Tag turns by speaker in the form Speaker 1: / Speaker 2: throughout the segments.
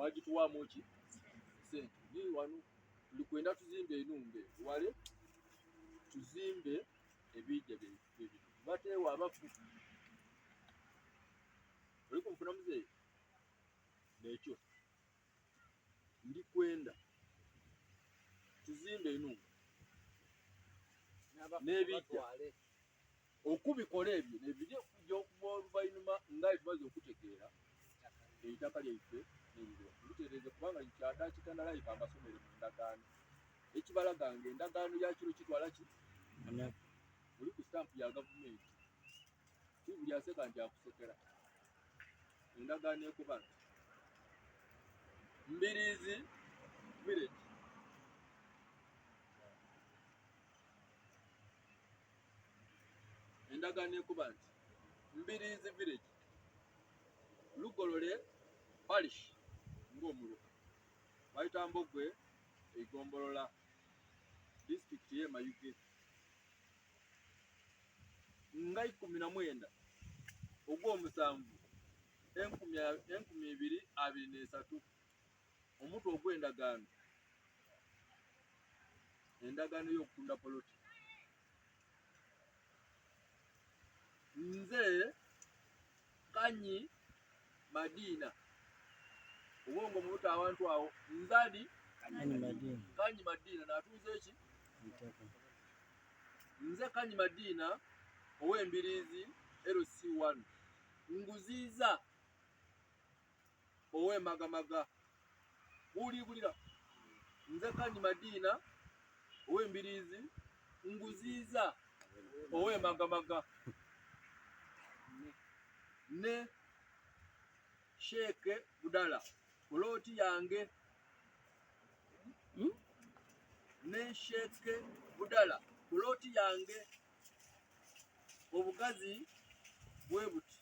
Speaker 1: Bagituwaamu ki sente ni wano tuli kwenda tuzimbe enumbe wale tuzimbe ebijja byaife bino bateewo abafu oli kunfuna muzeeyi nekyo ndi kwenda tuzimbe enumba n'ebijja okubikola ebyo nebiri okujja okuva oluvannyuma nga tumaze okutegeera eitaka lyaife n'ebizibu tubitereeze kubanga kyadakika nalayika amasomero mu ndagaano ekibalaga nga endagaano ya kiro kitwala ki oli ku sitampu ya gavumenti si buli aseka nti akusekera endagaano ekuba nti Mbiriizi village endagaano ekuba nti Mbiriizi village Lugolole parish ng'omuluka bayita Mbogwe eigombolola disitulikiti y'e Mayuge nga 19 ogw'omusanvu 2023 omutwe ogw'endagaano endagaano y'okutunda poloti nze Kanyi Madina obwongo mubuta awantu awo nzadi Kanyi Madina natuuze ki nze Kanyi Madina ow'Embiriizi LC1 nguziiza ow'Emagamaga buliibulira nze Kanyi Madina ow'Embiriizi nguziiza ow'Emagamaga ne Sheikh Budala puloti yange ne Sheikh Budala puloti yange obugazi bwe buti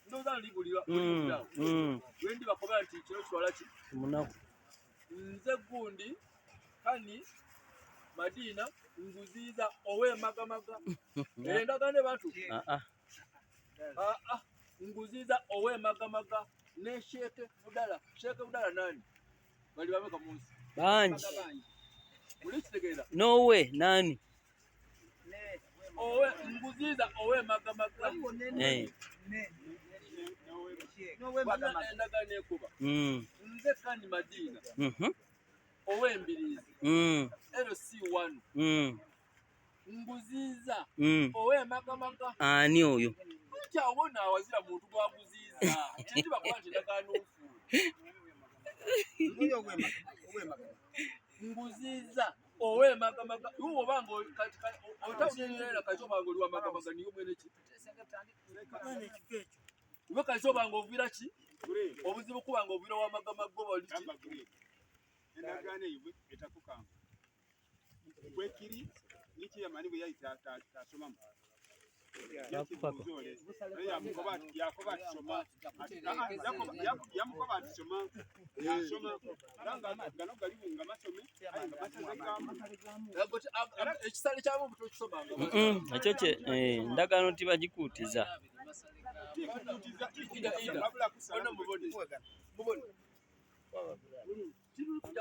Speaker 1: ndowooza ndibulira bwe bakoba nti kino kitwala ki
Speaker 2: omunaku
Speaker 1: nze gundi Kani Madina nguziiza ow'Emagamaga endagaano bantu nguziiza ow'Emagamaga ne Sheikh Budala. Sheikh Budala nani bali bameka mu nsi
Speaker 2: bangi
Speaker 1: muli kitegeera
Speaker 2: nowe nani
Speaker 1: owe nguziiza ow'Emagamaga endagaano ekuba nze Kani Madina ow'Embiriizi LC1 nguziiza ow'Emagamaga
Speaker 2: ani oyo
Speaker 1: nti awona awazira muntu gwaguziiza kinti bakuba nti endagaano nfu nguziiza ow'Emagamaga iwe obanga otawulira kati obanga oli wamagamaga niyo mwene ki iwe kati obanga oviira ki obuzibu kubanga oviira wamagamaga oba oli ki
Speaker 3: endagaano eyo etakukanga kwekiri nikiyamani bwe yali tasomamu yakoba ati soma yamukoba ati soma yasoma era gano galiwo nga masome aye nga masaze gamu
Speaker 1: ekisale kyamu tokisomanga
Speaker 2: ekyo kye endagaano tibagikuutiza
Speaker 1: mubone mubone.